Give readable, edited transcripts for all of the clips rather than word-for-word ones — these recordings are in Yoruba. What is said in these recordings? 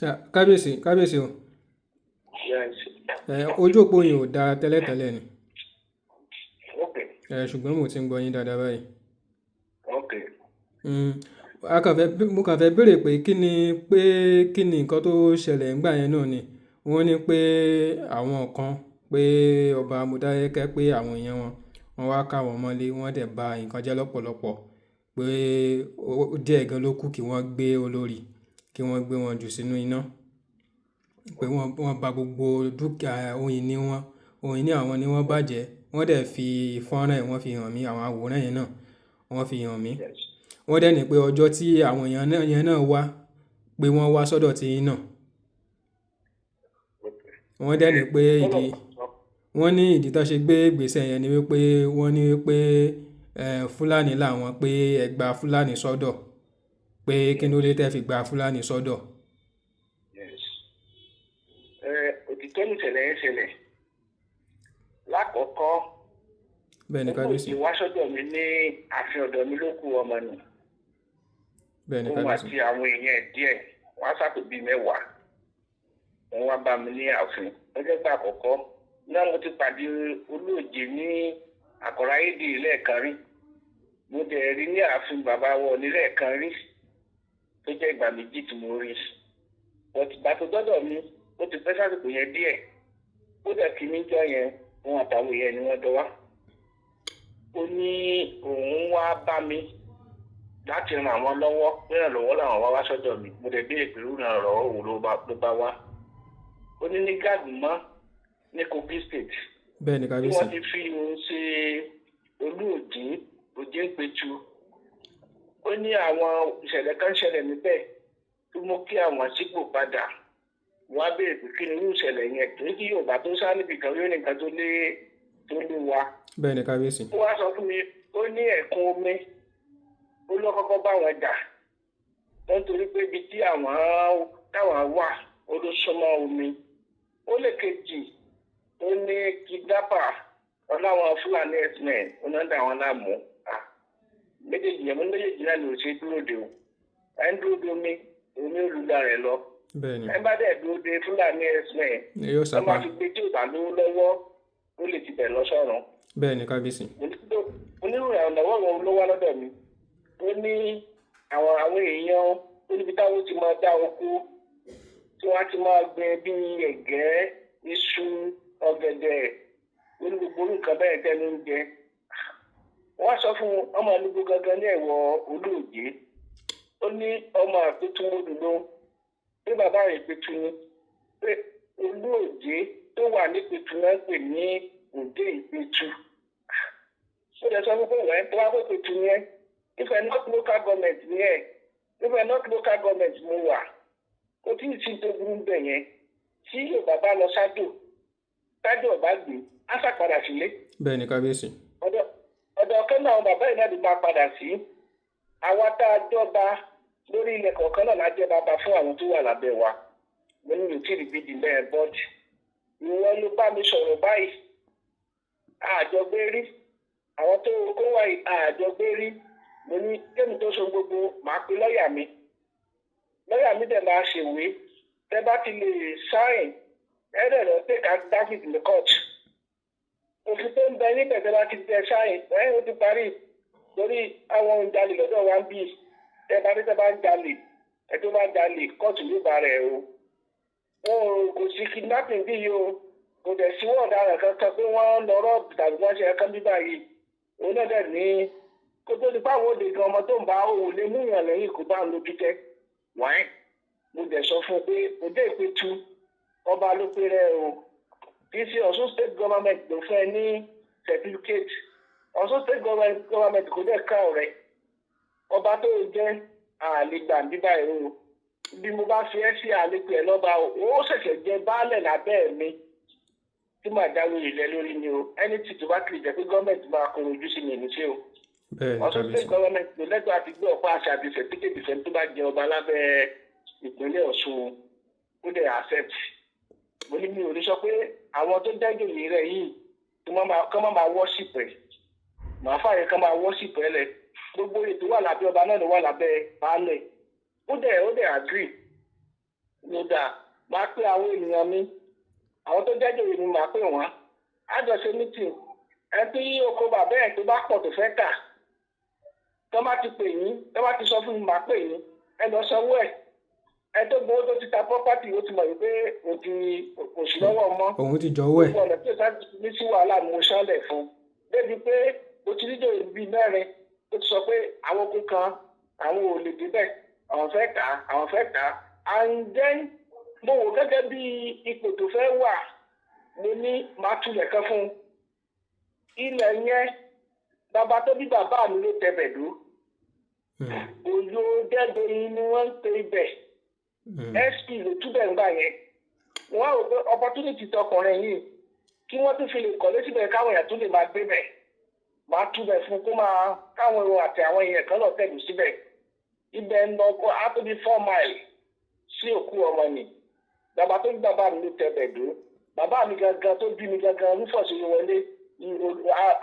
Kábíyèsí, kábíyèsí o. Yes. Ẹ ojú òpó yìí ò dáa tẹ́lẹ̀tẹ́lẹ̀ ni. Okay. Ẹ ṣùgbọ́n mo ti ń gbọ́ yín dáadáa báyìí. Okay. A kàn fẹ́, mo kàn fẹ́ béèrè pé kí ni nǹkan tó ṣẹlẹ̀ nígbà yẹn náà ni. Wọ́n ní pé àwọn kan pé ọba Modákẹ́kẹ́ pé àwọn èèyàn wọn, wọ́n wá ká wọn mọ́lé, wọ́n dẹ̀ ba nǹkan jẹ́ lọ́pọ̀lọpọ̀ pé ó díẹ̀ gan ló kù kí wọ́n gbé olórí, kí wọ́n gbé wọn jù sínú iná. Pé wọ́n ba gbogbo dúkìá ohun ìní wọn, ohun ìní àwọn ni wọ́n bàjẹ́. Wọ́n dẹ̀ fi fọ́nrán ẹ̀ wọ́n fi hàn mí, àwọn àwòrán yẹn náà wọ́n fi hàn mí. Yes. Wọ́n dẹ̀ ní pé ọjọ́ tí àwọn èèyàn náà yẹn náà wá pé wọ́n wá sọ́dọ̀ tí yín náà. Okay. Wọ́n dẹ̀ ní pé ìdí, wọ́n ní ìdí tó ṣe gbé ìgbésẹ̀ yẹn ni wípé wọ́n ní wípé Fúlàní làwọn, pé ẹ gba Fúlàní sọ́dọ̀, pé kí ló dé tẹ́ fi gba Fúlàní sọ́dọ̀. Yes. Ẹ òtítọ́ ní ìṣẹ̀lẹ̀ yẹn ṣẹlẹ̀. Lákọ̀ọ́kọ́, Bẹ́ẹ̀ ni, kábíyèsí. Olóòjé wá sọ́dọ̀ mi ní ààfin ọ̀dọ̀ mi ló kù ọmọ nù. Bẹ́ẹ̀ ni, Òun kábíyèsí. àti àwọn èèyàn ẹ̀ díẹ̀ wọ́n á sàpè bíi 10. Wọ́n wá bá mi ní ààfin. Lọ́jọ́ gbà àkọ́kọ́ náà mo ti pàdé olóòjé ní Àkọ́ráyédè lẹ́ẹ̀kan rí. Mo dẹ̀ rí ní ààfin bàbá wọ ní lẹ́ẹ̀kan rí tó jẹ́ ìgbà 2 tí mo rí. But ìgbà tó dọ́dọ̀ mi, ó ti pẹ́ sásìkò yẹn díẹ̀. Ó dẹ̀ kí mi jọ yẹn, òun àtàwọn èèyàn ni wọ́n jọ wá. Ó ní òun wá bá mi láti ràn àwọn lọ́wọ́, pé ìrànlọ́wọ́ làwọn wá wá sọ́dọ̀ mi. Mo dẹ̀ béèrè pé irú ìrànlọ́wọ́ wo ló bá wá. Ó ní ní Gàgùmọ́ ní Kogi State. Bẹ́ẹ̀ ni, Tí kábíyèsí. wọ́n ti fi òun ṣe olóòjé òjé ń petu. Ó ní àwọn ìṣẹ̀lẹ̀ kan ṣẹlẹ̀ níbẹ̀ tó mú kí àwọn sípò padà. Wọ́n á béèrè pé kí ni irú ìṣẹ̀lẹ̀ yẹn, torí kí Yorùbá tó sá níbì kan yóò ní nǹkan tó lé wa. Bẹ́ẹ̀ ni, kábíyèsí. Ó wá sọ fún mi, ó ní ẹ̀kún omi ó lọ kọ́kọ́ bá wọn jà wọ́n torí pé ibi tí àwọn táwọn wà ó ló súnmọ́ omi. Ó lè kejì, ó ní kidnapper ọláwọn Fúlàní herdsmen ó náà ń dà wọn láàmú. Méjèèjì yẹn, mo ní méjèèjì náà ni ò ṣe dúró de o. Ẹ ń dúró de omi, omi ò lùdà rẹ̀ lọ. Bẹ́ẹ̀ ni. Ẹ bá dẹ̀ dúró de Fúlàní herdsmen, Yóò wọ́n sápá. máa fi gbé tí ò bá lówó lọ́wọ́, ó lè ti bẹ̀ lọ sọ́run. Bẹ́ẹ̀ ni, kábíyèsí. Onírúurú ìrànlọ́wọ́ wo ló wá lọ́dọ̀ mi? Ó ní àwọn èèyàn ó níbi táwọn ti máa dá oko tí wọ́n á ti máa gbin bíi ẹ̀gẹ́, iṣu, ọ̀gẹ̀dẹ̀, ó ní gbogbo orú nǹkan bẹ́ẹ̀ tẹ́nu ń jẹ. Wọ́n sọ fún ọmọ àlùkò gangan ní ẹ̀wọ̀ olóòjé. Ó ní ọmọ àpẹtùmọ́dù ló pé bàbá rẹ̀ Ìpẹ̀tù ni, pé olóòjé tó wà nípẹ̀tù náà ń pè ní Òde Ìpẹ̀tù. Ó lè sọ fún pé wẹ́n tó wá pé Ìpẹ̀tù ni ẹ́, Ifẹ̀ North Local Government ni ẹ́, Ifẹ̀ North Local Government mo wà, kò tí ì sí tó burú bẹ̀ yẹn. Tí Yorùbá bá lọ sájò, sájò ọ̀bá gbé, á sàpadà sílé. Bẹ́ẹ̀ ni, kábíyèsí. Ọ̀dọ̀ ọ̀kan náà àwọn bàbá yìí náà ló máa padà sí. Àwa tá a jọba lórí ilẹ̀ kọ̀ọ̀kan náà la jẹ́ bàbá fún àwọn tó wà lábẹ́ wa. Mo ní mi ò tí ì rí bíi bẹ́ẹ̀ bọ́ọ̀dì. Ìwọ ló bá mi sọ̀rọ̀ báyìí, àjọgbé rí àwọn tó kó wá yìí, àjọgbé rí. Mo ní kémi tó so gbogbo, màá pe lọ́ọ̀yà mi, lọ́ọ̀yà mi dẹ̀ máa ṣèwé tẹ́ bá ti lè sign, ẹ dẹ̀ lọ take affidavit ní court. Òfin tó ń bẹ níbẹ̀, tẹ́ bá ti tẹ sign ẹ, ó ti parí, torí àwọn ń jalè lọ́dọ̀ wa ń bì. Tẹ́ bá ní tẹ́ bá ń jalè, ẹ tó bá jalè, kóòtù ló bá rẹ̀ o. Wọn ò kò sí kidnapping bí yìí o, kò dẹ̀ sí wọ́n ọ̀daràn kankan pé wọ́n lọ rob tàbí wọ́n ṣe ẹ̀kan bí báyìí. Òun náà dẹ̀ ní kó tó di pàwọn òde gan ọmọ tó ń bá òun lè mú ìyàn lẹ́yìn kó bá ń lójú jẹ́ wáyé. Mo dẹ̀ sọ fún un pé òde Ìpẹ̀tù ọba ló pé rẹ o, kì í ṣe Ọ̀ṣun State Government ló fún ẹ ní certificate. Ọ̀ṣun State Government kò dẹ̀ ká ọ̀rẹ́ ọba tó jẹ́ àlè gbà bíbá ẹ̀ o. Bí mo bá fi ẹ́ sí àlepò ẹ̀ lọ́ba o, ó ṣẹ̀ṣẹ̀ jẹ baálẹ̀ lábẹ́ mi tí màá jáwé ilẹ̀ lórí ni o. Ẹni tí tó bá kiri jẹ́ pé gọ́ọ̀mẹ̀ntì máa kóró ojú sí mi ní ṣé o. Bẹ́ẹ̀ ni. Ọ̀ṣun Kábíyèsí. State Government ló lẹ́tọ̀ọ́ àti gbé ọ̀pá àṣẹ àti certificate fẹ́ tó bá jẹ ọba lábẹ́ ìpínlẹ̀ Ọ̀ṣun. Ó dẹ̀ accept. Mo ní mi ò ní sọ pé àwọn tó dẹ́jọ́ rẹ̀ yìí kí wọ́n máa worship ẹ̀, màá fààyè kán máa worship ẹ̀ lẹ̀. Gbogbo ètò wà lábẹ́ ọba náà ló wà lábẹ́ baálẹ̀. Ó dẹ̀ agree. Ló dáa, máa pé àwọn ènìyàn mi, àwọn tó jẹ́ jòyè mi, máa pè wọ́n, á jọ ṣe meeting. Ẹni tí oko bàbá ẹ̀ tó bá pọ̀ tó fẹ́ tà, tó bá ti pè yín, tó bá ti sọ fún mi, máa pè yín, ẹ lọ sanwó ẹ̀. Ẹ tó gbowó tó ti ta property, ó ti mọ̀ wípé òun ti kò sí lọ́wọ́ mọ́. Òun ti jọ̀wọ́ ẹ̀. Gbogbo ọ̀nà tí o sá ní sí wàhálà ni mo ṣánlẹ̀ fún, débi pé mo ti rí jòyè bíi mẹ́rin tó ti sọ pé àwọn oko kan, àwọn ò lè débẹ̀, àwọn fẹ́ tà á, àwọn fẹ́ tà á. And then mo wò gẹ́gẹ́ bí ipò tó fẹ́ wà, mo ní màá tulẹ̀ kan fún un. Ilẹ̀ yẹn, bàbá tó bí bàbá mi ló tẹbẹ̀ dó. Òyò Dẹ́gbẹ̀yìn ni wọ́n ń pe ibẹ̀. SP ló túbẹ̀ ń gbà yẹn. Wọ́n á rò pé opportunity tọkùnrin yìí, kí wọ́n tún fi lè kọ́lé síbẹ̀, káwọn èèyàn tún lè máa gbé bẹ̀, máa túbẹ̀ fún kó máa káwọn èrò àti àwọn èèyàn kan lọ tẹ̀lé síbẹ̀. Ibẹ̀ ń lọ kó á tó bí 4 mile sí òkú ọmọ ni. Bàbá tó bí bàbá mi ló tẹ̀bẹ̀ dó. Bàbá mi gangan tó bí mi gangan, Rufus Oyèwọlé,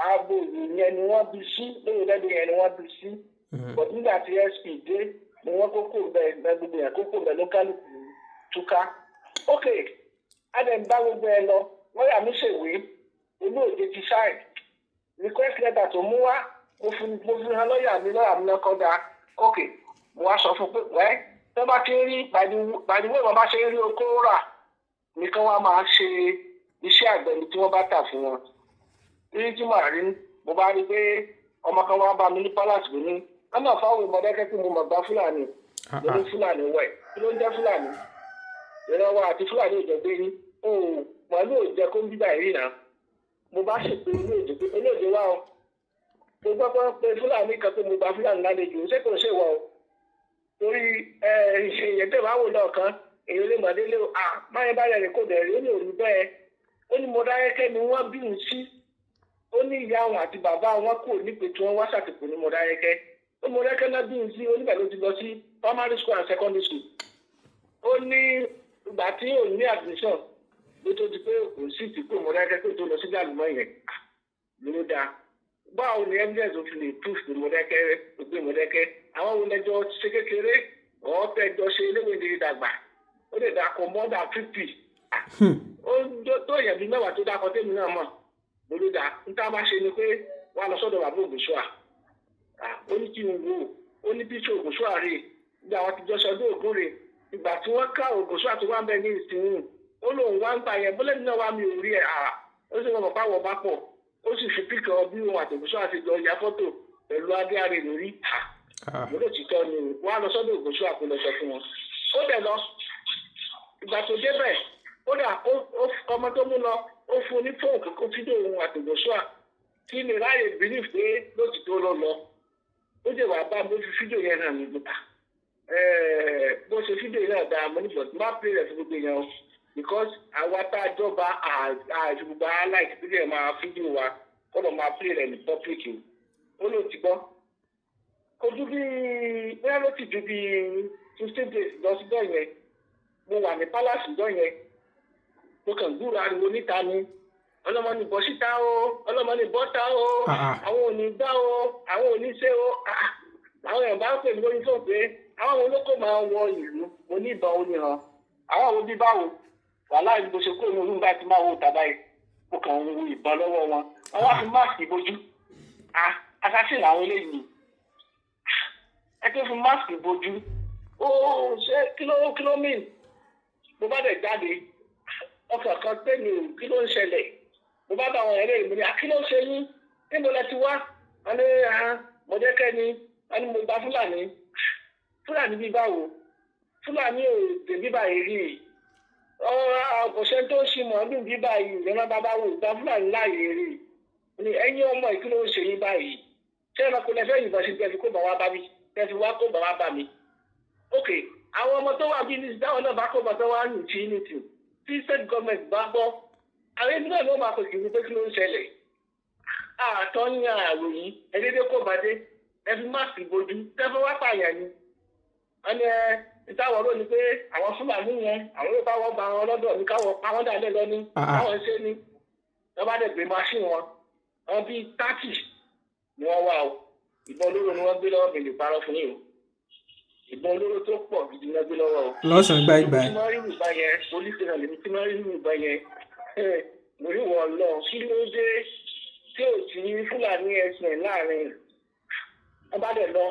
agbo yẹn ni wọ́n bí sí, lórí dẹ́gbẹ̀ yẹn ni wọ́n bí sí. But nígbà tí SP dé ni wọ́n kókó bẹ́ẹ̀, gbogbo yẹn kókó bẹ́ẹ̀ ló kálukú túká. Ok, adẹ̀ ń bá gbogbo ẹ lọ. Lọ́ọ̀yà mi ṣèwé, olóòjé ti sign request letter tó mú wá. Mo fi hàn lọ́ọ̀yà mi, lọ́ọ̀yà mi náà kọ́ da. Ok, mo wá sọ fún pé wẹ́ tó bá ti ń rí, by the way, wọ́n bá ṣe ń rí oko rà nìkan, wá máa ṣe iṣẹ́ àgbẹ̀ ni tí wọ́n bá tà fún wọn. Rí tí màá rí, mo bá rí pé ọmọ kan wá bá mi ní palace mi ní wọ́n náà fáwọn ìmọ̀dẹ́kẹ́ pé mo mọ̀ gbá Fúlàní. Mo ní Fúlàní wẹ̀, kí ló ń jẹ́ Fúlàní? Ìran wa àti Fúlàní ò jọ gbé ní o, màálù ò jẹ́ kó ń bíbà yìí náà. Mo bá ṣèpè olóòjé pé olóòjé wá o, mo gbọ́ pé Fúlàní kan pé mo gba Fúlàní lálejò, ṣé kò ṣe wọ o? Torí ẹ èèyàn tẹ̀ wá wò lọ́ọ̀kan, èèyàn lè mọ̀ délé o. À báyẹn báyẹn rẹ̀ kò dẹ̀ rí, ó ní òrí bẹ́ẹ̀. Ó ní Mọdákẹ́kẹ́ ni wọ́n bí òun sí. Ó ní ìyá wọn àti bàbá wọn kò nípe tí wọ́n wá ṣàtìpó ní Mọdákẹ́kẹ́. Ó ní Mọdákẹ́kẹ́ náà bí òun sí. Oníbẹ̀ ló ti lọ sí primary school and secondary school. Ó ní ìgbà tí òun ní admission ló tó di pé òun sì ti kó Mọdákẹ́kẹ́, pé tó lọ sí Gàlùmọ́ yẹn ló dáa. Báwo ni evidence ò fi lè proof pé Mọdákẹ́kẹ́ gbé Mọdákẹ́kẹ́? Àwọn wo lẹjọ ṣe kékeré ọ̀ tẹjọ ṣe eléwèé dàgbà? Ó lè dàkọ more than 50. Ó tó èèyàn bíi 10 tó dákọ tèmi náà mọ̀. Mo ló dáa, n tá a bá ṣe ni pé wàá lọ sọ́dọ̀ bàbá Ògùnṣúà. Ó ní kí n wò ó, ní píṣọ Ògùnṣúà rè bí àwọn ti jọ sọdún Ògùn rè. Ìgbà tí wọ́n ká Ògùnṣúà tó wá ń bẹ ní ìsinyìí, ó lóun wá ń gbà yẹn bólẹ́ni náà wá, mi ò rí ẹ̀. Ó sì wọ́n mọ̀ báwọ̀ bá pọ̀. Ó sì fi píkọ̀ bí òun àtògùnṣúà ti jọ ya fọ́tò pẹ̀lú adé àrè lórí. Mo lè ti tọ́ ni wọ́n á lọ sọ́dọ̀ Ògùnṣúà kó lọ sọ fún wọn. Ó dẹ̀ lọ. Ìgbà tó débẹ̀, kódà ọmọ tó mú lọ, ó fún un ní fóònù kókó fídíò òun àtògùnṣúà kí lè ráyè believe pé lótìtọ́ ló lọ. Ó dẹ̀ wá bá mi, ó fi fídíò yẹn hàn mí gbà. Bó ṣe fídíò yẹn náà dáa, mo ní but má play rẹ̀ fún gbogbo yẹn o, because àwa tá a jọba àti gbogbo aláìsí pé kí máa fídíò wa kọ́dọ̀ máa play rẹ̀ ní public o. Ó lóò ti gbọ́. Ojú bíi bóyá ló ti ju bíi 15 days lọ sí bẹ́ẹ̀ yẹn, mo wà ní palace ìjọ yẹn, mo kàn gbúrò ariwo níta ni, ọlọ́mọ ní bọ́ síta o, ọlọ́mọ ní bọ́ta o, àwọn ò ní gbá o, àwọn ò ní ṣe o. Àwọn èèyàn bá ń pè mí lórí fóònù pé àwọn olóko máa ń wọ ìlú. Mo ní ìbọn, ó ní hàn àwọn àwọn bí báwo wàhálà ìbò ṣe kúrò ní olúńgbà tí máa wò tàbá yìí. Mo kàn ń wo ìbọn lọ́wọ́ wọn, wọ́n wá fi mask bojú. Assassin làwọn eléyìí, ẹ tó fi mask bojú ó ṣe kí ló mean? Mo bá dẹ̀ jáde, ọkàn kan pé mi ò, kí ló ń ṣẹlẹ̀? Mo bá bá àwọn ẹ̀rẹ́ mi ní, kí ló ń ṣe yín? Níbo lẹ ti wá? Wọn ní Mọ̀dẹ́kẹ́ ni. Wọn ní mo gba Fúlàní. Fúlàní bíi báwo? Fúlàní ò dé bíbá yìí rí. Kò sẹ́ni tó ń ṣe mọ̀ọ́dún bíbá yìí ìrìnà bàbá wò gba Fúlàní láàyè rí ní. Ẹ̀yin ọmọ yìí, kí ló ń ṣe yín báyìí? Ṣé ẹranko lẹ fẹ́ yìnbọn sí tẹ́ fi kó bà wá bá mi, tẹ́ fi wá kó bà wá bá mi? Ok, àwọn ọmọ tó wà bí ní dáwọn náà bá kó bà tó wá ní tí ní tì tí state government bá gbọ́, àwọn ẹbí náà ló máa pè kiri pé kí ló ń ṣẹlẹ̀. Àtọ́ ní àròyìn ẹ̀dẹ́dẹ́ kó bá dé, ẹ fi mask bojú, tẹ́fẹ́ wá pààyàn ni. Wọ́n ní ẹ ìtawọ̀ ló ní pé àwọn Fúlàní yẹn, àwọn yóò káwọ́ bá wọn lọ́dọ̀ ní káwọ́ pa wọ́n dàlẹ́ lọ ní káwọn ṣe ní. Wọ́n bá dẹ̀ gbé machine wọn, wọn bíi 30 ni wọ́n wá o. Ìbọn olóró ni wọ́n gbé lọ́wọ́, mi lè parọ́ fún yín o. Ìbọn olóró tó pọ̀ gidi náà gbé lọ́wọ́ o. Lọ́sàn-án gbáìgbà. Tí wọ́n rí ìbọn yẹn, police station lèmi tí wọ́n rí ìbọn yẹn, mo rí wọ́n lọ. Kí ló dé tí ò sí Fúlàní ẹ̀sìn láàrin? Wọ́n bá dẹ̀ lọ.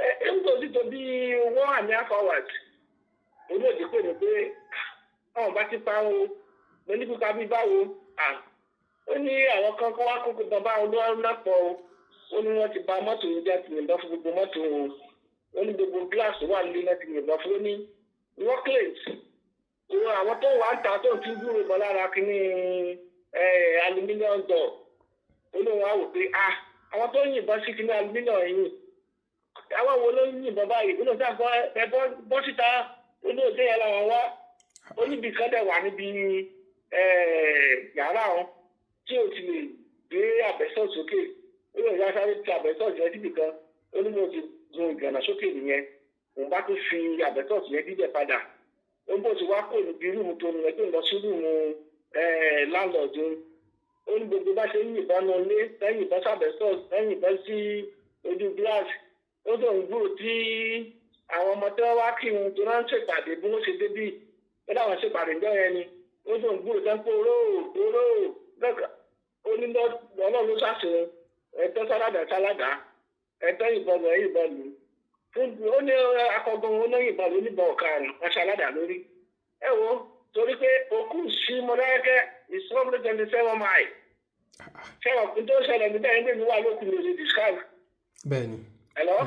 Ẹ ẹ ń tó sí tó bí 1.5 hours, olóòdì pè mí pé àwọn bá ti pa o. Mo ní kíkà bí báwo? Ó ní àwọn kan kọ́ wá kókó tán báwọn ló wá lápọ̀ o. Ó ní wọ́n ti ba mọ́tò yìí jẹ́, ti yìnbọn fún gbogbo mọ́tò o. Ó ní gbogbo gíláàsì wà nílé náà ti yìnbọn fún. Ó ní workplace ìwọ àwọn tó wà ń ta tó ti dúró mọ́ lára kínní aluminium door. Ó lóun wá wò pé àwọn tó ń yìnbọn sí kínní aluminium yìí, àwọn wo ló ń yìnbọn báyìí? Ó lóun sáà ẹ bọ́ síta. Ó lóun tẹ́yẹ làwọn wá. Ó níbi kan dẹ̀ wà níbi yàrá wọn tí o ti lè gbé àbẹ́sọ̀ sókè. Ó lóun yá sáré ti àbẹ́sọ̀ yẹn síbì kan. Ó ní mo ti gun ìgànnà sókè nìyẹn, òun bá tún fi àbẹ́sọ̀ yẹn díbẹ̀ padà. Ó ń bó ti wá kó níbi room tó nìyẹn tó ń lọ sí room landlord. Ó ní gbogbo bá ṣe ń yìnbọn nù lé lẹ́yìn ìbọn sábẹ́sọ̀, lẹ́yìn ìbọn sí ojú glass. Ó tó ń gbúrò tí àwọn ọmọ tí wọ́n wá kírun tó náà ń ṣèpàdé bí wọ́n ṣe débì. Ó dáwọn ṣèpàdé ńjọ́ yẹn ni. Ó tó ń gbúrò tó ń pé oró oró lọ́kàn. Ó ní Ọlọ́run ló ṣàṣeyọ ẹ̀tọ́ sáládà sáládà, ẹ̀tọ́ ìbọn lọ ìbọn lù ó ní akọgun, ó ní ìbọn lù níbọn ọ̀karùn wọn ṣaládà lórí. Ẹ wo, torí pé òkú sí Mọdákẹ́kẹ́ is 127 mile. Ṣé tó ṣẹlẹ̀ níbẹ̀ ní pé wà lókun mi ò lè describe. Bẹ́ẹ̀ni. Hello?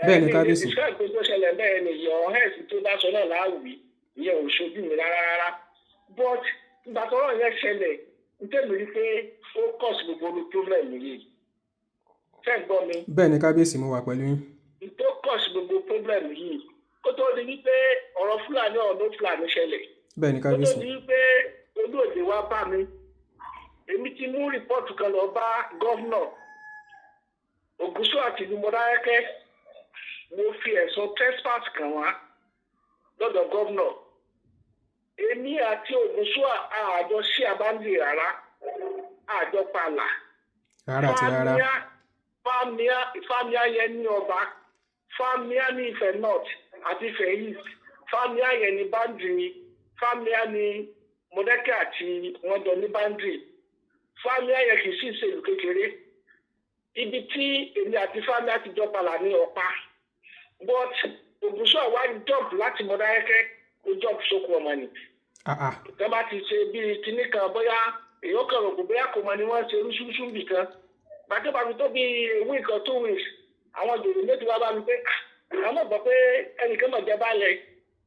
Bẹ́ẹ̀ni, kábíyèsí. Describe pé tó ṣẹlẹ̀ bẹ́ẹ̀ ni ìyọ̀ health tó bá sọ náà láwùí, ìyẹn ò ṣojú mi rárá rárá. But ìgbà tọ́rọ̀ yẹn ṣẹlẹ̀, n tẹ́mi rí pé ó cause gbogbo problem yìí. Ṣé ń gbọ́ mi? Bẹ́ẹ̀ni, kábíyèsí, mo wà pẹ̀lú yín. Tó cause gbogbo problem yìí, kó tó di wípé ọ̀rọ̀ Fúlàní ọ̀dọ́ Fúlàní ṣẹlẹ̀, Bẹ́ẹ̀ni, kó tó kábíyèsí. di wípé olóòdè wá bá mi, èmi ti mú report kan lọ bá governor Ògúnṣọ́ àti ìlú Mọdákẹ́kẹ́. Mo fi ẹ̀sùn trespass kàn wá lọ́dọ̀ governor. Èmi àti Ògúnṣọ́ àjọ sí àbáńdì rárá, àjọ pààlà Rárá àti rárá. Fámíà, Fámíà yẹn ní ọba Fámíà ní Ifẹ̀ North àti Ifẹ̀ East. Fámíà yẹn ní boundary. Fámíà ní Mọdákẹ́kẹ́ àti wọ́n jọ ní boundary. Fámíà yẹn kì í sì ṣèlú kékeré. Ibi tí èmi àti Fámíà ti jọ pààlà ní ọ̀pá, but Ògúnṣọ́ wá jump láti Mọdákẹ́kẹ́, ó jump sókun ọmọ ni. Ah ah. Tọ́ bá ti ṣe bíi kinní kan, bóyá èèyàn kan rò pé bóyá kò mọ ni wọ́n ṣe rúṣúrúṣú bì kan. Gbàtọ́ bá fi tó bíi a week or 2 weeks, àwọn jòrò méjì wá bá mi pé, "Ah, àwọn náà gbọ́ pé ẹnìkan mọ̀ jẹ́ balẹ̀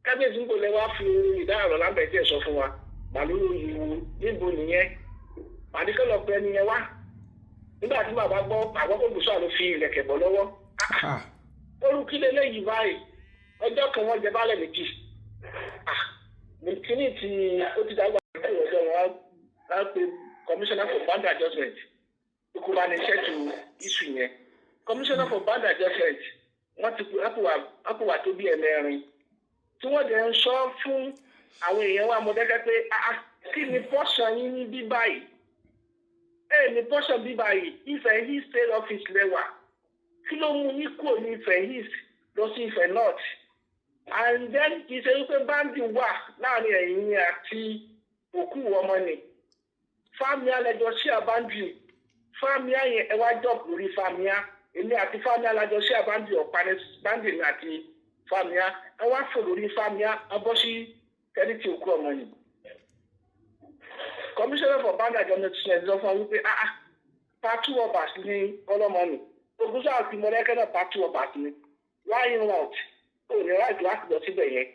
kábíyèsí ń gbòlẹ̀ wá fi ìdáhàrọ̀ lábẹ́ tí ẹ̀ sọ fún wa màlúù ìwò níbo nìyẹn." Màdìkẹ́ lọ pé ẹni yẹn wá. Nígbà tí bàbá gbọ́ àwọn Ògúnṣọ́ ló fi ìlẹ̀kẹ̀ bọ́ lọ́wọ́. Ah. Orú kí leléyìí báyìí? Ọjọ́ kan wọ́n jẹ baálẹ̀ méjì. Ah, kíní tí ó ti dàgbà ọjọ́ wọn á pe commissioner for boundary adjustment kó bá ní settle issue yẹn. Commissioner for boundary adjustment, wọ́n ti pè wá tó bí ẹ̀mẹrin tí wọ́n dẹ̀ ń sọ fún àwọn èèyàn wa Mọdákẹ́kẹ́ pé, ah ah, kí ni portion yín ní bí báyìí? Ẹ ní portion bí báyìí, Ifẹ̀ East State Office lẹ́wà. Kí ló mú yín kúrò ní Ifẹ̀ East lọ sí Ifẹ̀ North? And then kì í ṣe wípé boundary wà láàrin ẹ̀yin àti òkú ọmọ ni. Fámíà lẹjọ sí àbáńdì. Fámíà yẹn, ẹ wá jump lórí Fámíà. Èmi àti Fámíà lájọ sí àbáńdì ọ̀pá ní boundary mi àti Fámíà. Ẹ wá fò lórí Fámíà, ẹ bọ́ sí territory òkú ọmọ ni. Commissioner for boundary adjustment sọ fún wa wípé, ah ah, part two obas ní ọlọ́mọ ni. Ògúnṣọ́ àti Mọdákẹ́kẹ́ náà, part two obas ni. Why not? Ò ní right láti lọ síbẹ̀ yẹn.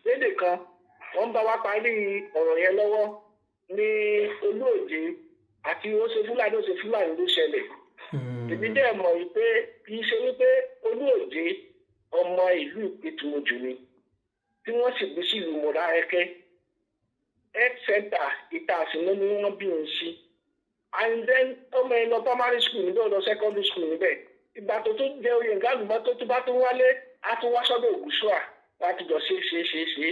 Lédè kan, wọ́n ń bá wa parí ọ̀rọ̀ yẹn lọ́wọ́ ní olóòjé àti ó ṣe Fúlàní, ó ṣe Fúlàní ló ṣẹlẹ̀. Èmi dẹ̀ mọ̀ wípé kì í ṣe wípé olóòjé ọmọ ìlú Ìpẹ́tùmọ̀jù ni tí wọ́n sì gbé sílùú Mọdákẹ́kẹ́. Health center ìta àsìnà ni wọ́n bí òun sí. And then ọmọ ẹ lọ primary school níbẹ̀, ó lọ secondary school níbẹ̀. Ìgbà tó tún jẹ oyè ngálùmọ́, tó tún bá tún wálé, á tún wá sọ́dọ̀ Ògúnṣúà, wọ́n á ti jọ ṣe ṣe ṣe ṣe.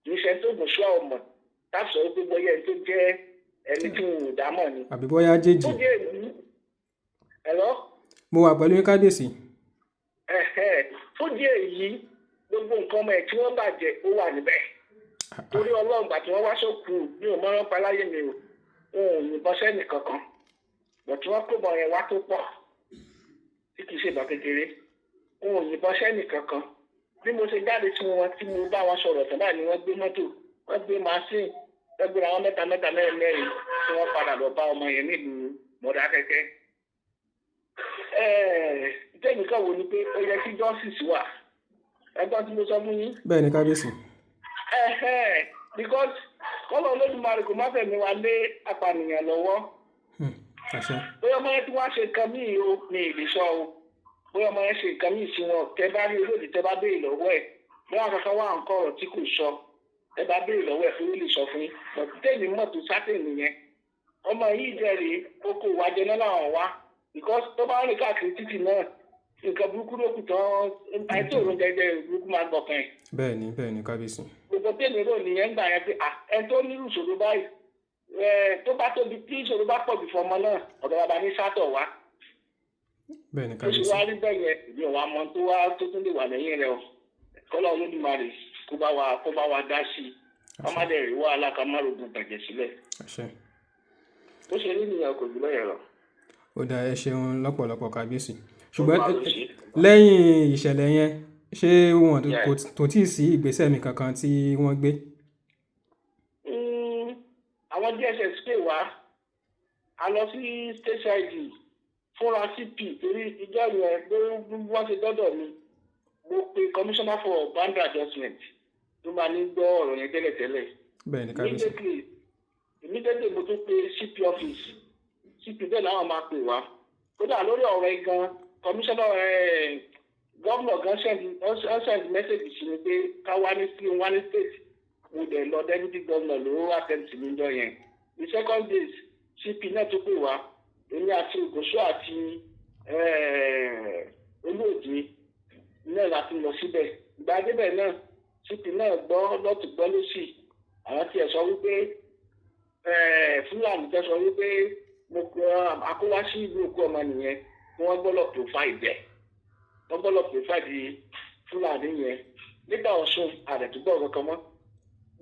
Kì í ṣe tó Ògúnṣúà ọmọ táàbù sọ wípé bóyá ẹni tó jẹ́ ẹni tí wọn ò dá mọ̀ ni. Àbí bóyá jèjì. Tó jẹ́ èyí. Hello? Mo wà pẹ̀lú yín, kábíyèsí. Ẹ̀hẹ́. Fún díẹ̀ yìí, gbogbo nǹkan ọmọ ẹ̀ tí wọ́n bàjẹ́, ó wà níbẹ̀. Torí Ọlọ́run, gbà tí wọ́n wá sókù, mi ò mọ́rán pa láyé mi o, wọn ò yìnbọn sẹ́nì kankan bọ̀. Tí wọ́n kó bọ̀ yẹn wá tó pọ̀, tí kì í ṣe ìbọn kékeré, wọn ò yìnbọn sẹ́nì kankan. Bí mo ṣe jáde sí wọn tí mo bá wọn sọ̀rọ̀ tán báyìí ni wọ́n gbé mọ́tò, wọ́n gbé machine, wọ́n gbé àwọn mẹ́ta mẹ́ta, mẹ́rin mẹ́rin, tí wọ́n padà lọ bá ọmọ yẹn nílùú Mọ̀dákẹ́kẹ́. Tẹ́nìkan kan wò ni pé ó yẹ kí justice wà. Ẹgbọ́n tí mo sọ fún yín? Bẹ́ẹ̀ ni, kábíyèsí. Because kọ́lọ̀ Olódùmarè kò má fẹ̀mí wa lé apànìyàn lọ́wọ́. Àṣẹ. Bóyá ọmọ yẹn tí wọ́n á ṣe nǹkan míì o, mi ì lè sọ o. Bóyá ọmọ yẹn ṣe nǹkan míì sí wọn, tẹ bá rí olóòdì, tẹ bá béèrè lọ́wọ́ ẹ̀, bóyá kankan wà nǹkan ọ̀rọ̀ tí kò sọ, tẹ bá béèrè lọ́wọ́ ẹ̀ fún ó lè sọ fún yín. But tèmi mọ̀ tó sátẹ̀ nìyẹn, ọmọ yìí jẹ́rìí oko ìwájẹ náà làwọn wá, because tó bá rìn káàkiri títì náà, nǹkan burúkú ló kù tán. Àìsí òun jẹjẹ burúkú máa gbọkàn ẹ̀. Bẹ́ẹ̀ ni, kábíyèsí. Gbogbo tèmi rò nìyẹn gbà yẹn pé ẹ tó nírú ìṣòro báyìí ẹ, tó bá tóbi, tí ìṣòro bá pọ̀ jù fún ọmọ náà, ọ̀dọ̀ bàbá ní sátọ̀ wá. Bẹ́ẹ̀ ni, Ó ṣe kábíyèsí. wá rí bẹ́ẹ̀ yẹn, ìbí òun àmọ́ tó wá tó tún lè wà lẹ́yìn rẹ̀ o. Kọ́lá Olódùmarè kó bá wa dá sí i, wọ́n má dẹ̀ rí wàhálà, ká má rogun gbàjẹ́ sílẹ̀. Àṣẹ. Bó ṣe rí nìyẹn, kò jù bẹ́ẹ̀ lọ. Ó dáa, ẹ ṣeun lọ́pọ̀lọpọ̀, kábíyèsí. Ṣùgbọ́n Ó máa lọ sí. lẹ́yìn ìṣẹ̀lẹ̀ yẹn, ṣé wọn Yeah. kò tó tíì sí ìgbésẹ̀ mi kankan tí wọ́n gbé? Àwọn DSS pè wá, a lọ sí state ID fúnra CP, torí ìjọ yẹn ló wọ́n ṣe dọ́dọ̀ mi. Mo pe commissioner for boundary adjustment tó máa ní gbọ́ ọ̀rọ̀ yẹn tẹ́lẹ̀tẹ́lẹ̀. Bẹ́ẹ̀ ni, kábíyèsí. Immediately mo tún pe CP office, CP bẹ́ẹ̀ làwọn máa pè wá. Kódà lórí ọ̀rọ̀ yìí gan, commissioner, governor gan send message sí mi pé ká wá ní sí wá ní state. Mo dẹ̀ lọ, deputy governor ló attend sí mi jọ yẹn. The second days, CP náà tó pè wá, èmi àti Ògòṣó àti Olóòdì náà la fi lọ síbẹ̀. Ìgbà débẹ̀ náà, CP náà gbọ́ lọ́tùn gbọ́ lọ́sì. Àwọn tiẹ̀ sọ wípé Fúlàní tẹ́ sọ wípé mo akówá sí ìlú òkú ọmọ nìyẹn, kí wọ́n gbọ́dọ̀ provide ẹ̀, wọ́n gbọ́dọ̀ provide Fúlàní yẹn. Nígbà Ọ̀ṣun àdẹ̀túgbọ̀ kankan mọ́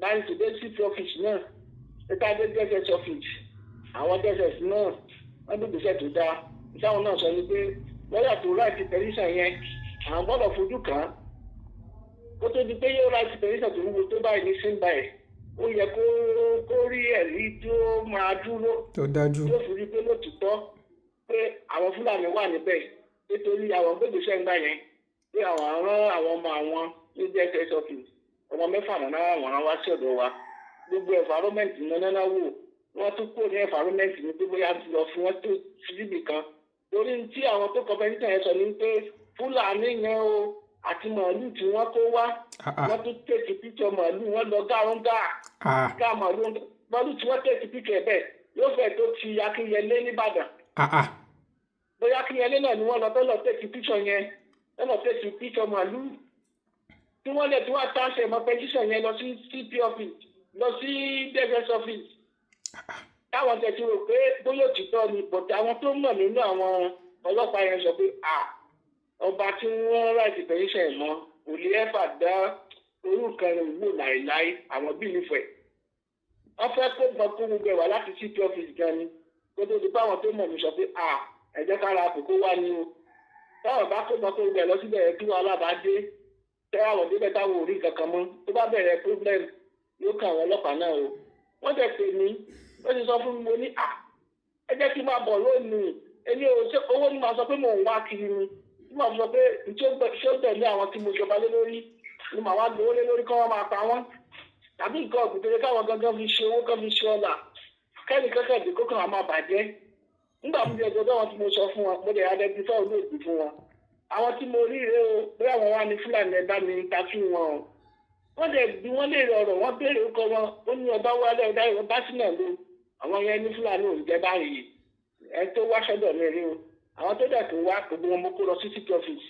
báyìí tó dé CP office náà. Níta dé DSS office, àwọn DSS náà wọ́n gbé ìgbésẹ̀ tó dáa. Ìsáwọn náà sọ ni pé lọ́yà tó write petition yẹn, àwọn gbọ́dọ̀ fojú kàn án kó tó di pé yóò write petition tó wúwo tó báyìí ní sí báyìí. Ó yẹ kó rí ẹ̀rí tó máa dúró Tó dájú. tó fi rí pé lótìtọ́ pé àwọn Fúlàní wà níbẹ̀, nítorí àwọn gbégbèsè ń gbà yẹn pé àwọn rán àwọn ọmọ àwọn ní DSS office, ọmọ 6 náà àwọn rán wá sí ọ̀dọ̀ wa. Gbogbo environment náà náà wò, wọ́n tún kúrò ní environment ní pé bóyá lọ fún wọn tó síbì kan, torí tí àwọn tó kọ petition yẹn sọ ní pé Fúlàní yẹn o àti màálù tí wọ́n kó wá. Wọ́n tún take picture màálù, wọ́n lọ gárùn gáà ká màálù tí wọ́n take picture bẹ́ẹ̀ yóò fẹ́ tó ti Akínyẹlé nìbàdàn. Bóyá Akínyẹlé náà ni wọ́n lọ tó lọ take picture yẹn, tó lọ take picture màálù tí wọ́n lè tí wọ́n attach mọ́ petition yẹn lọ sí CP office, lọ sí DSS office. Táwọn tẹ̀ ti rò pé bóyá òtítọ́ ni, but àwọn tó mọ̀ nínú àwọn ọlọ́pàá yẹn sọ pé à ọba tí wọ́n write petition mọ́ kò lè ẹ́fà dá orúkọ rẹ̀ wò láìláì. Àwọn bí nífẹ̀ẹ́ wọ́n fẹ́ kó gbọ́n kó gbogbo ẹ̀ wá láti CP office gan ni, kó tó di pé àwọn tó mọ̀ mí sọ pé à ẹ jẹ́ ká ra àpò wá ní o. Táwọn bá kó gbọ́n kó gbogbo ẹ̀ lọ síbẹ̀, kí wàhálà bá dé, tẹ́ àwọn débẹ̀ táwọn ò rí nǹkan kan mọ́, tó bá bẹ̀rẹ̀ problem, yóò kàn àwọn ọlọ́pàá náà o. Wọ́n tẹ̀ pè mí, wọ́n ti sọ fún mi, mo ní à ẹ jẹ́ kí n máa bọ̀ lónìí. Èmi ò ṣe owó ni màá sọ pé mò ń wá kiri ni tí màá sọ pé tí ó tẹ̀lé àwọn tí mo jọba lé lórí ni màá wá gbowó lé lórí, kí wọ́n máa pa wọ́n, tàbí nǹkan ọ̀gbìn tó yẹ káwọn gangan fi ṣe owó, kan fi ṣe ọ̀là, kẹ́ni kẹ́kẹ́ dé kó kàn á máa bàjẹ́. Nígbà mo ti ẹjọ́ wọn tí mo sọ fún wọn, mo dẹ̀ identify olóògbé fún wọn, àwọn tí mo rí rèé o, bóyá àwọn wá ní Fúlàní, ẹ bá mi interview wọn o. Wọ́n dẹ̀ bí wọ́n léèrè ọ̀rọ̀, wọ́n béèrè orúkọ wọn. Ó ní ọba wálé ọ̀dá ìwọ bá sínú ló àwọn yẹn ní Fúlàní ò ń jẹ́ báyìí. Ẹ tó wá sọ́dọ̀ mi rí o, àwọn tó dẹ̀ tó wá, gbogbo wọn mo kó lọ sí CP office.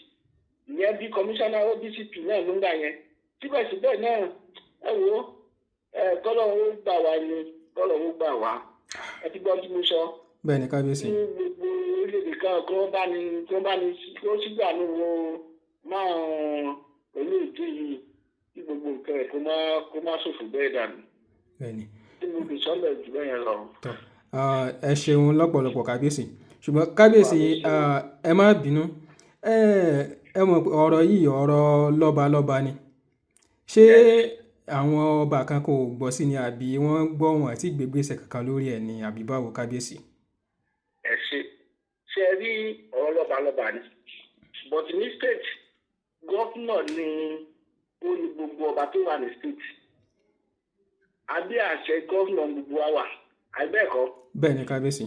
Ìyẹn bí commissioner OBCP náà ló ń gbà yẹn. Síbẹ̀síbẹ̀ náà, ẹ wo ẹ, kọ́lọ̀ ó gbà wá ni, kọ́lọ̀ ó gbà wá. Ẹ ti gbọ́ tí mo sọ? Bẹ́ẹ̀ ni, kábíyèsí. Ní gbogbo orílẹ̀-èdè kan kí wọ́n bá ní kí wọ́n bá ní kí wọ́n sígbà ní wo máa má ṣòfò bẹ́ẹ̀ dànù. Bẹ́ẹ̀ni. Tí mo fi sọ́lẹ̀ jù bẹ́ẹ̀ yẹn lọ. Tọ́, ẹ ṣeun lọ́pọ̀lọpọ̀ kábíyèsí. Ṣùgbọ́n kábíyèsí, ẹ má bínú. Ẹ mọ̀ pé ọ̀rọ̀ yìí ọ̀rọ̀ lọ́balọ́ba ni. Ṣé àwọn ọba kan kò gbọ́ sí ni àbí wọ́n gbọ́ wọn àti gbégbèsè kankan lórí ẹ̀ ni àbí báwo kábíyèsí? Ẹ ṣe ṣe rí ọ̀rọ̀ lọ́balọ́ba ni, but ní state, governor ni ó ní gbogbo ọba tó wà ní state. Abẹ́ àṣẹ governor gbogbo wa wà, àbẹ́ẹ̀kọ́? Bẹ́ẹ̀ ni kábíyèsí.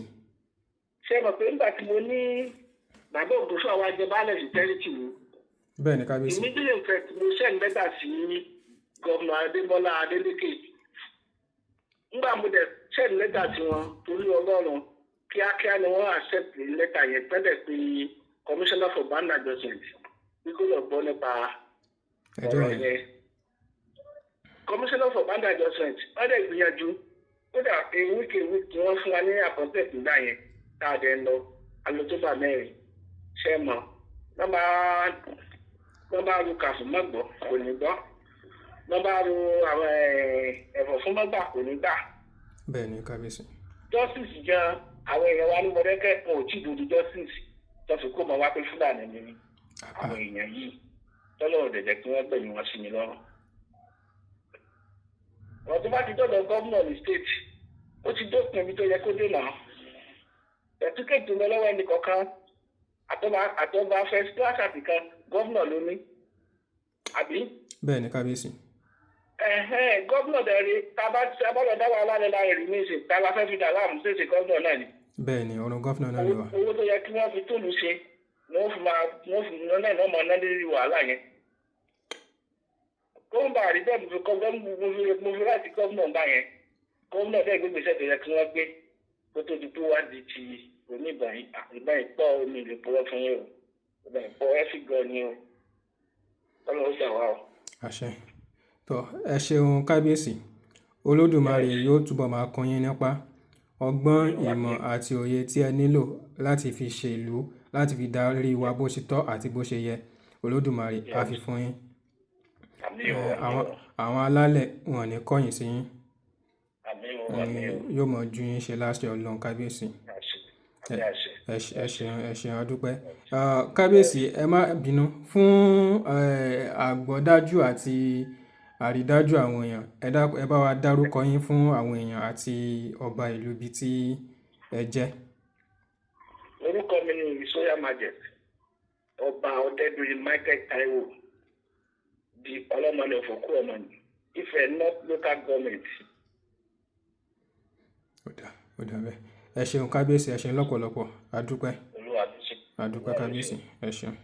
Ṣé mọ̀ pé nígbà tí mo ní bàbá Ògúnṣọ́ àwa jẹ baálẹ̀ sí territory mi, Bẹ́ẹ̀ ni kábíyèsí. immediately, in fact, mo send lẹ́tà sí Governor Adémọ́lá Adélékè. Nígbà mo dẹ̀ send lẹ́tà sí wọn, torí Ọlọ́run, kíákíá ni wọ́n accept lẹ́tà yẹn pẹ́lẹ̀ pé Commissioner for Boundary Adjustment bí kò lọ gbọ́ nípa ẹjọ́ ọ̀rọ̀ yẹn. yẹn. Commissioner for Boundary Adjustment, wọ́n dẹ̀ gbìyànjú. Kódà a week tí wọ́n fún wa ní appointment nígbà yẹn tá a dẹ̀ ń lọ alótóbà mẹ́rin. Ṣe mọ̀, wọ́n bá ru kà fún mọ́gbọ́, kò ní gbọ́. Wọ́n bá ru àwọn ẹ̀fọ́ fún mọ́gbà, kò ní gbà. Bẹ́ẹ̀ ni kábíyèsí. Justice gan, àwọn èèyàn wa ní Mọ̀dẹ́kẹ́, wọn ò tí ì dojú justice tó fi kó mọ wá pé Fúlàní ni àwọn èèyàn yìí tọ́lọ́run dẹ̀jẹ̀ kí wọ́n gbẹ̀yìn wọn sí mi lọ́rùn. Ọ̀rọ̀ tó bá ti dọ̀dọ̀ gómìnà ní state, ó ti dópin ibi tó yẹ kó dé náà. Certificate tó ń bẹ lọ́wọ́ ẹnì kọ̀ọ̀kan, àtọ́ba first class àti kan, gómìnà ló ní, àbí? Bẹ́ẹ̀ ni kábíyèsí. Ẹ̀hẹ́n, gómìnà dẹ̀rẹ̀. Tá a bá lọ dá wàhálà lẹ́la èrè ní ìsìn, tá a la fẹ́ fi dà láàmú, ṣèṣe gómìnà náà ni? Bẹ́ẹ̀ ni, ọ̀rọ̀ governor náà lè wà. Owó tó yẹ kí wọ́n fi tóòlù ṣe ni wọ́n fi máa wọ́n fi náà náà máa ná lórí wàhálà yẹn. Kó ń bá àrí bẹ́ẹ̀, mo fi kọ́ mo fi láti gómìnà bá yẹn. Gómìnà bẹ́ẹ̀ gbé gbèsè tó yẹ kí wọ́n gbé kó tó di pé wá di ti oníbọn yìí. Ìbọn ìpọ́ omi ìlú pọ́wọ́ fún yín o. Ìbọn ìpọ́ ẹ fi gan ni o. Kọ́lọ́ ó gbà wá o. Àṣẹ. Tó, ẹ ṣeun kábíyèsí. Olódùmarè yóò túbọ̀ máa kún yín nípa ọgbọ́n, ìmọ̀ àti òye tí ẹ nílò láti fi ṣe ìlú, láti fi darí wa bó ṣe tọ́ àti bó ṣe yẹ. Olódùmarè á fi fún yín. Àmín o, àmín o. Àwọn alálẹ̀ wọn ò ní kọ̀yìn sí yín. Àmín o, àmín o. Yóò mọ̀ ju yín ṣe láṣẹ Ọlọ́run, kábíyèsí. Àṣẹ, àmín, àṣẹ. Ẹ ṣeun, ẹ ṣeun, a dúpẹ́. Kábíyèsí, ẹ má bínú fún àgbọ́dájú àti àrídájú àwọn èèyàn. Ẹ dákun, ẹ bá wa dárúkọ yín fún àwọn èèyàn àti ọba ìlú ibi tí ẹ jẹ́. Orúkọ mi ni His Royal Majesty Ọba Ọdẹdùnrin Michael Taiwo, di Ọlọmọlẹ of Okuomoni, Ifẹ̀ North Local Government. Ó dà, ó dà bẹ́ẹ̀. Ẹ ṣeun kábíyèsí, ẹ ṣeun lọ́pọ̀lọpọ̀. A dúpẹ́. Olúwa ti ṣe. A dúpẹ́ kábíyèsí, ẹ ṣeun.